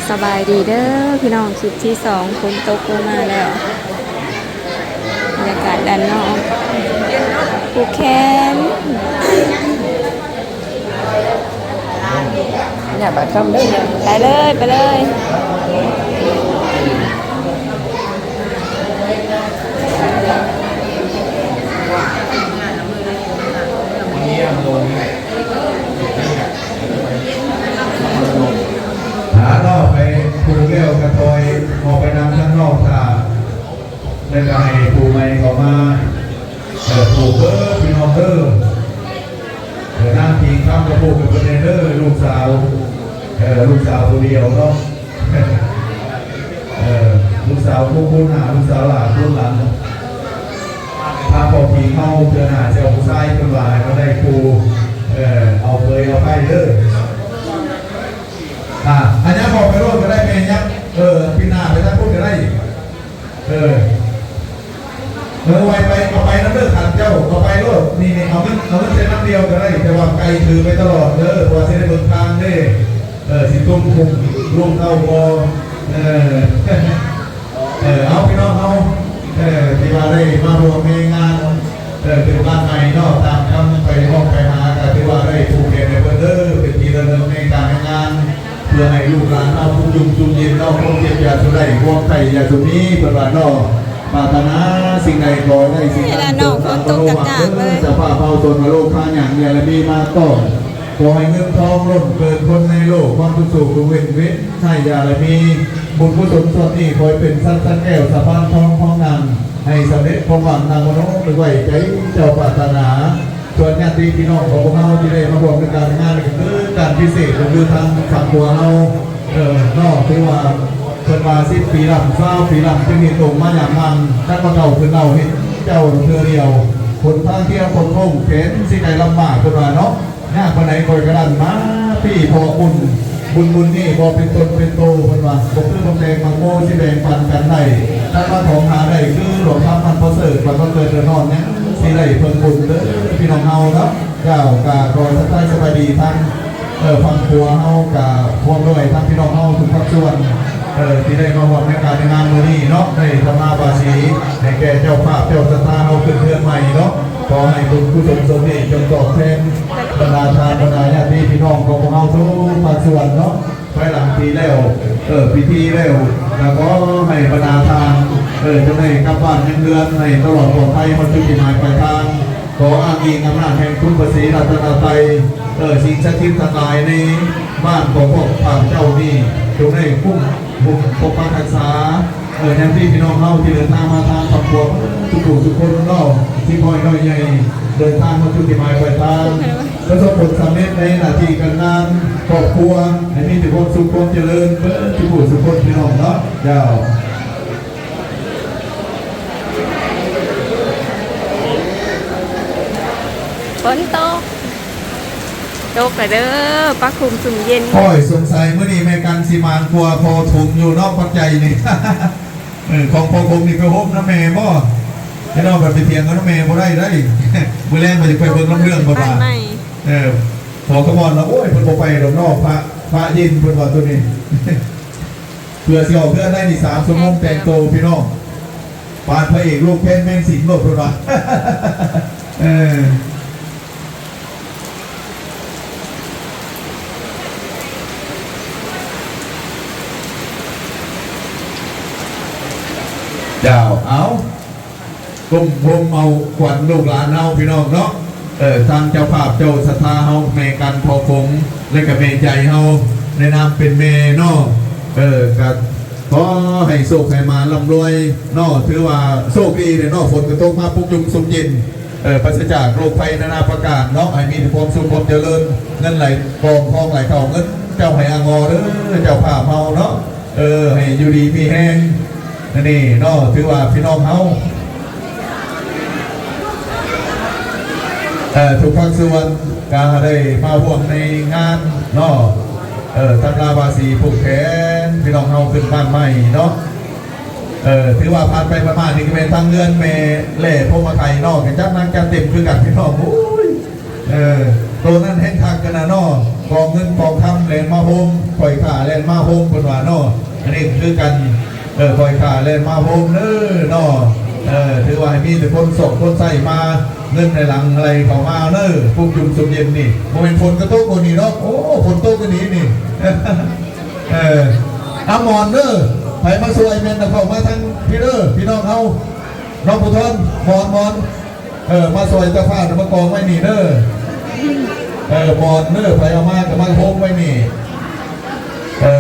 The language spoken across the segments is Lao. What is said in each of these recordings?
ສະບາຍດີເດີພີ່ນ້ອງ ຊຸດທີສອງ ຝົນຕົກລົງມາແລ້ວ ບັນຍາກາດດ້ານນອກ ຜູກແຂນ ຢ່າບາດຄຳເດີ ໄປເລີຍ ໄປເລີຍ. ຫາເນາະ ໄປຜູກແລ້ວກະຖອຍອອກໄປນັ່ງທາງນອກຖ້າ ແລ້ວກະໃຫ້ຜູ້ໃໝ່ເຂົ້າມາ ເອີ ຜູກເດີພີ່ນ້ອງເດີ. ເອີ ນາງຜິງຄຳກະຜູກໃຫ້ເພິ່ນແດ່ເດີ ລູກສາວ ເອີ ລູກສາວຜູ້ດຽວເນາະ ເອີ ລູກສາວຜູ້ ຜູ້ໜ້າ ລູກສາວຫຼ້າຜູ້ຫຼັງ. ຖ້າພໍ່ຜີເຮົາເທື່ອໜ້າຊິເອົາຜູ້ຊາຍ ເພິ່ນວ່າໃຫ້ມາໄດ້ຜູ້ ເອີ ເອົາເຂີຍເອົາໃພ້ເດີ. ອ່າ ອັນນີ້ບອກໄປໂລດກະໄດ້ແມ່ຍັບ ເອີ ປີໜ້າໄປທາງພຸ້ນກະໄດ້. ເອີ ເອີ ໄວໄປ ເອົາໄປນຳເດີຄັນເຈົ້າ ເອົາໄປໂລດ. ນີ້ໆ ເອົາເງິນ ເອົາເງິນໃສ່ນຳດຽວກະໄດ້ ແຕ່ວ່າໄກ່ຖືໄປຕະຫຼອດເດີ ເພາະວ່າຊິໄດ້ເບິ່ງທາງເດ້. ເອີ ຊິຕົກຄຸກລົງເອົາບໍ່ ເອີ ເອີ ເອົາພີ່ນ້ອງເຮົາ ເອີ ທີ່ວ່າໄດ້ມາຮ່ວມໃນງານ ເອີ ຂຶ້ນບ້ານໃໝ່ເນາະ ຕາມຄຳໄປຮ້ອງໄປຫາ ກະຖືວ່າໄດ້ຜູກແຂນໃຫ້ເພິ່ນເດີ ເປັນທີ່ລະລຶກໃນການໃນງານ ເພື່ອໃຫ້ລູກຫຼານເຮົາຊຸ່ມຢູ່ຊຸ່ມເຢັນເນາະ ຄວາມເຈັບຢ່າສູ່ໄດ້ ຄວາມໄຂ້ຢ່າສູ່ມີ ເພິ່ນວ່າເນາະ ປາດຖະໜາສິ່ງໃດຂໍໃຫ້ໄດ້ສິ່ງນັ້ນ ເອີ ເຈົ້າພາບເຮົາຕົນມະໂລຄາຫຍັງເນລະມີມາຕ້ອງ ຂໍໃຫ້ເງິນທອງລົ້ນເກີນຄົນໃນໂລກ ຄວາມທຸກໂສກເວັ້ນເວັ້ນ ໃຫ້ຢ່າໄດ້ມີ ບຸນກຸສົນສ່ວນນີ້ ຂໍໃຫ້ເປັນສັນສະແກ້ວ ສະພານທອງຂອງນາງ ໃຫ້ສຳເລັດຄວາມຫວັງດັ່ງມະໂນໄວ້ໃຈເຈົ້າປາດຖະໜາ. ສ່ວນຍາດຕິພີ່ນ້ອງຂອງພວກເຮົາທີ່ໄດ້ມາຮ່ວມໃນການງານນີ້ ກະຄືການພິເສດ ກະຄືທາງຄອບຄົວເຮົາ ເອີ ເນາະ ຖືວ່າເພິ່ນວ່າສິບປີລ້ຳ ຊາວປີລ້ຳ ຈຶ່ງເຫັນອົງມາຍາມນາງ ຄັນວ່າເຖົ້າຂຶ້ນເລົ່າເຫັນເຈົ້າເທື່ອດຽວ ຫົນທາງທ່ຽວຄົນໂຄ້ງ ແຂນຊິໄກລຳບາກ ເພິ່ນວ່າເນາະ. ຍາກປານໃດຂ້ອຍກະດັນມາ ພີ່ພໍ່ບຸນ ບຸນບຸນນີ້ບໍ່ເປັນຕົນເປັນໂຕ ເພິ່ນວ່າ ບໍ່ຄືບັກແຕງໝາກໂມຊິແບ່ງປັນກັນໄດ້ ຄັນມາຖອງຫາໄດ້ຄືຫຼວງຄຳພັນປະເສີດ ບັດມາເກີດເດືອນຮ້ອນຫຍັງຊິໄດ້ເພິ່ງບຸນເດີພີ່ນ້ອງເຮົາເນາະ. ເຈົ້າ ກະຂໍທັກທາຍສະບາຍດີທັງ ເອີ ຝັ່ງຄົວເຮົາ ກະພ້ອມດ້ວຍທັງພີ່ນ້ອງເຮົາທຸກພາກສ່ວນ ເອີ ທີ່ໄດ້ມາຮ່ວມໃນການໃນງານມື້ນີ້ເນາະ ໄດ້ທຳມາບາສີໃຫ້ແກ່ເຈົ້າພາບເຈົ້າສັດທາເຮົາຂຶ້ນເຮືອນໃໝ່ເນາະ. ຂໍໃຫ້ບຸນກຸສົນສົມນີ້ຈົ່ງຕອບແທນບັນດາທ່ານ ບັນດາຍາດຕິພີ່ນ້ອງຂອງພວກເຮົາທຸກພາກສ່ວນເນາະ. ພາຍຫຼັງທີ່ແລ້ວ ເອີ ພິທີແລ້ວ ກະຂໍໃຫ້ບັນດາທ່ານ ເອີ ຈົ່ງໄດ້ກັບບ້ານຍັງເຮືອນໃຫ້ຕະຫຼອດປອດໄພ ຮອດຈຸດໝາຍປາຍທາງ. ຂໍອ້າງອີງອຳນາດແຫ່ງຄຸນພະສີລັດຕະນະໄຕ ເອີ ສິ່ງສັກສິດທັງຫຼາຍໃນບ້ານຂອງພວກຂ້າພະເຈົ້ານີ້ ຈົ່ງໄດ້ຄຸ້ມ ປົກປັກຮັກສາ ເອີ ຍາດຕິພີ່ນ້ອງເຮົາທີ່ເດີນທາງມາທາງຄອບຄົວທຸກຜູ້ທຸກຄົນເນາະ ທີ່ນ້ອຍໃຫຍ່ ເດີນທາງມາສູ່ທີ່ໝາຍປາຍທາງ ປະສົບຜົນສຳເລັດໃນໜ້າທີ່ການງານຄອບຄົວ ໃຫ້ມີແຕ່ຄວາມສຸກຄວາມຈະເລີນເບິດທຸກຜູ້ທຸກຄົນ ພີ່ນ້ອງເນາະ. ເຈົ້າ ຝົນຕົກ ຕົກແລ້ວເດີ ປາກຂຸມຊຸ່ມເຢັນ. ໂອ້ຍ ສົງໄສມື້ນີ້ແມ່ກັນຊິໝານກວ່າພໍ່ຖົງຢູ່ເນາະ ປັດໄຈນີ້ ເອີ ຂອງພໍ່ຂົງນີ້ໄປໂຮມນຳແມ່ບໍ່? ພີ່ນ້ອງ ໄປຖຽງກັນນຳແມ່ບໍ່ໄດ້ເດ້. ມື້ແລງຂ້ອຍຈະໄປເບິ່ງລຳເລື່ອງ ເພິ່ນວ່າ ເອີ ພໍ່ຂະມອນລະ ໂອ້ຍ ເພິ່ນບໍ່ໄປດອກເນາະ ພະ ພະເຢັນ ເພິ່ນວ່າໂຕນີ້ ເພື່ອຊິອອກເຮືອນໄດ້ນີ້ ສາມຊົ່ວໂມງແຕ່ງໂຕ ພີ່ນ້ອງ ປານພະເອກລູກແພນແມງສິງໂລດ ເພິ່ນວ່າ ເອີ. ເຈົ້າ ເອົາ ກົ້ມໂຮມເອົາຂວັນລູກຫຼານເຮົາ ພີ່ນ້ອງເນາະ ເອີ ທາງເຈົ້າພາບເຈົ້າສັດທາເຮົາ ແມ່ກັນ ພໍ່ຂົງ ແລະກະແມ່ໃຈເຮົາ ໃນນາມເປັນແມ່ເນາະ ເອີ ກະ ຂໍໃຫ້ໂຊກໃຫ້ໝານ ລ່ຳລວຍເນາະ ຖືວ່າໂຊກດີເດ້ເນາະ ຝົນກະຕົກມາປົກຈຸມຊຸ່ມເຢັນ ເອີ ປາສະຈາກໂລກໄພນານາປະການເນາະ ໃຫ້ມີແຕ່ຄວາມສຸກຄວາມຈະເລີນ ເງິນໄຫຼກອງທອງໄຫຼເຂົ້າ ເງິນເຈົ້າໃຫ້ອາງໍເດີ ເຈົ້າພາບເຮົາເນາະ ເອີ ໃຫ້ຢູ່ດີມີແຮງ ອັນນີ້ເນາະ ຖືວ່າພີ່ນ້ອງເຮົາ ເອີ ທຸກພາກສ່ວນກະໄດ້ມາຮ່ວມໃນງານເນາະ ເອີ ທຳລາບາສີຜູກແຂນພີ່ນ້ອງເຮົາຂຶ້ນບ້ານໃໝ່ເນາະ ເອີ ຖືວ່າຜ່ານໄປຜ່ານມານີ້ກະແມ່ນທາງເຮືອນແມ່ແຫຼ່ພົມມະໄຄເນາະ ກະຈັດໜັກຈັດເຕັມຄືກັນພີ່ນ້ອງ ໂອ້ຍ ເອີ ໂຕນັ້ນແຮ່ງຄັກກັນນະເນາະ ກອງເງິນກອງຄຳແລ່ນມາໂຮມ ຂ້ອຍຂ້າແລ່ນມາໂຮມ ເພິ່ນວ່າເນາະ. ອັນນີ້ຄືກັນ ເອີ ຂ້ອຍຂ້າແລ່ນມາໂຮມເດີເນາະ. ເອີ ຖືວ່າໃຫ້ມີແຕ່ຄົນຊອກຄົນໃຊ້ມາ ເງິນໃນຫຼັງໄຫຼເຂົ້າມາເດີ ປຸກຈຸມຊຸມເຢັນນີ້. ບໍ່ແມ່ນຝົນກະຕົກມື້ນີ້ເນາະ. ໂອ້ ຝົນຕົກອີ່ຫຼີນີ້. ເອີ ອາ ໝອນເດີ ໃຜມາຊ່ວຍແມ່ນເຂົ້າມາທາງພີ້ເດີ ພີ່ນ້ອງເຮົາ. ນ້ອງພູທອນ ໝອນ ໝອນ ເອີ ມາຊ່ວຍເຈົ້າພາບ ມາກອງໄວ້ນີ້ເດີ. ເອີ ໝອນເດີ ໃຜເອົາມາກໍມາໂຮມໄວ້ນີ້. ເອີ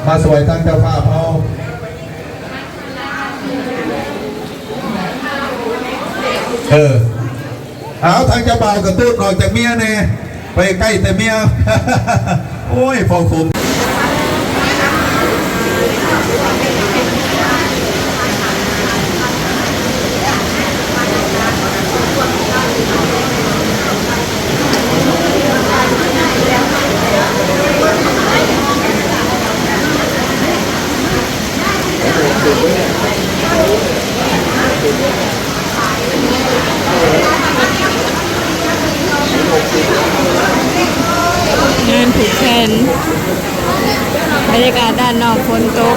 ມາຊ່ວຍທາງເຈົ້າພາບເຮົາ. ເອີ ເອົາ ທາງເຈົ້າບ່າວກະຕູດອອກຈາກເມຍແດ່ ໄປໃກ້ແຕ່ເມຍ. ໂອ້ຍ ພໍ່ຄົມ. ງານຜູກແຂນ ບັນຍາກາດດ້ານນອກ ຝົນຕົກ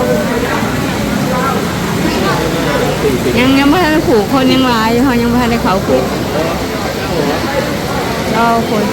ຍັງ ຍັງບໍ່ທັນຜູກ ຄົນຍັງຫຼາຍຢູ່ ເຮົາຍັງບໍ່ທັນໄດ້ເຂົ້າຜູກ ລໍຄົນ.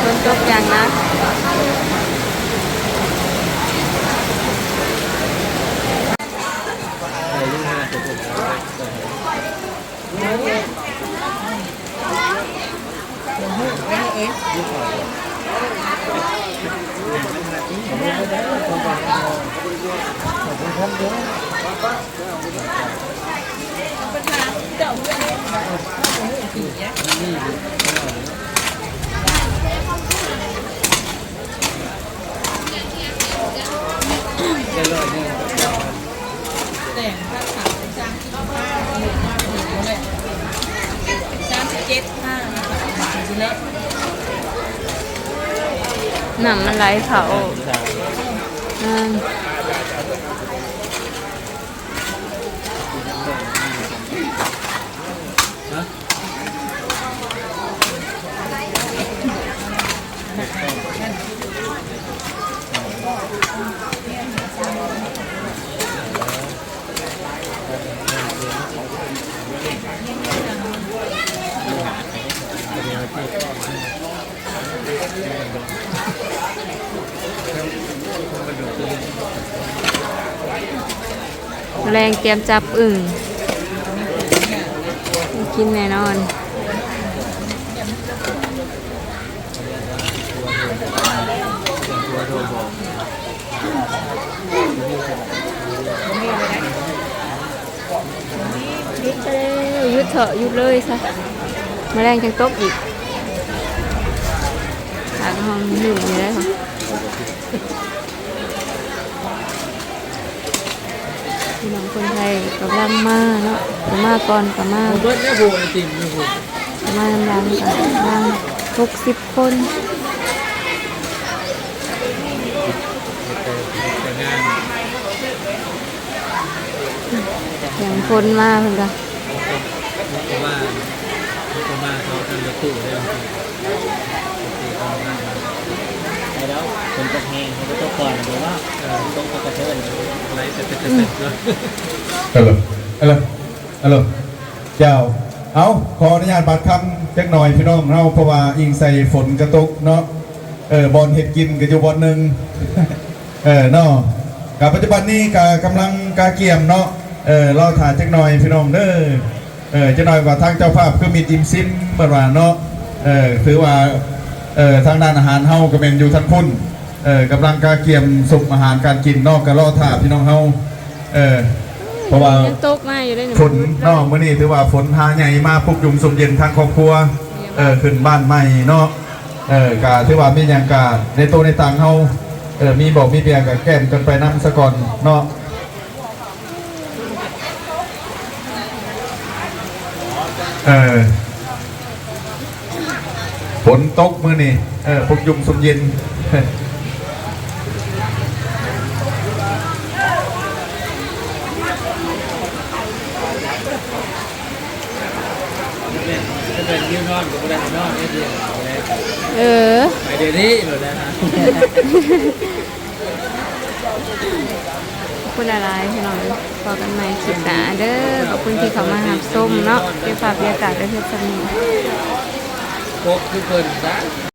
ຝົນຕົກຢ່າງໜັກ. ນ້ຳມັນໄຫຼເຂົ້າອອກ. ແລງກຽມຈັບອຶ່ງ. ກິນແນ່ນອນ. ຢຸດເຖາະ ຢຸດເລີຍຊະ ມື້ແລງຈັ່ງຕົກອີກ. ທາງຫ້ອງໜຶ່ງນີ້ໄດ໋ ພີ່ນ້ອງຄົນໄທກຳລັງມາເນາະ ກະມາກ່ອນກະມາ ເບິດແລ້ວຜູ້ໄອຕິມຢູ່ຜູ້ ກະມານຳຫຼັງກະປະມານຫົກສິບຄົນ. ສຽງຄົນມາເພິ່ນກະ ໄປແລ້ວ ຝົນຕົກແຮງ ຝົນຕົກກ່ອນ ເອີ ຕົກກໍກະເທີນ ໄຫຼແຕ່ເປັນເນາະ. ອາໂຫຼ ອາໂຫຼ ອາໂຫຼ ເຈົ້າ ເອົາ ຂໍອະນຸຍາດບາດຄຳຈັກໜ່ອຍພີ່ນ້ອງເຮົາ ເພາະວ່າອີງໃສ່ຝົນກະຕົກເນາະ ເອີ ບ່ອນເຮັດກິນກະຢູ່ບ່ອນໜຶ່ງ ເອີ ເນາະ. ກະປັດຈຸບັນນີ້ກະກຳລັງກະກຽມເນາະ ເອີ ລໍຖ້າຈັກໜ່ອຍພີ່ນ້ອງເດີ. ເອີ ຈັກໜ່ອຍວ່າທາງເຈົ້າພາບຄືມິດອີ່ມຊິມເພິ່ນວ່າເນາະ ເອີ ຖືວ່າ ເອີ ທາງດ້ານອາຫານເຮົາກະແມ່ນຢູ່ທາງພຸ້ນ ເອີ ກຳລັງກະກຽມຊຸມອາຫານການກິນເນາະ ກະລໍຖ້າພີ່ນ້ອງເຮົາ ເອີ ເພາະວ່າຝົນເນາະ ມື້ນີ້ຖືວ່າຝົນຫາໃຫຍ່ມາປຸກຍຸງຊຸ່ມເຢັນທາງຄອບຄົວ ເອີ ຂຶ້ນບ້ານໃໝ່ເນາະ ເອີ ກະຖືວ່າມີຫຍັງກະໃນໂຕໃນຕາງເຮົາ ເອີ ມີເບົາມີເບຍກະແກ້ມກັນໄປນຳສາກ່ອນເນາະ. ເອີ ຝົນຕົກມື້ນີ້ ເອີ ປຸກຍຸງຊຸ່ມເຢັນ. ເອີ ໄປດຽວນີ້ໂລດນະ. ຂອບຄຸນຫຼາຍໆ ພີ່ນ້ອງເອີຍ ພໍ້ກັນໃໝ່ຄລິບໜ້າເດີ. ຂອບຄຸນທີ່ເຂົ້າມາຮັບຊົມເນາະ ເກັບພາບບັນຍາກາດໄວ້ພຽງສ່ຳນີ້.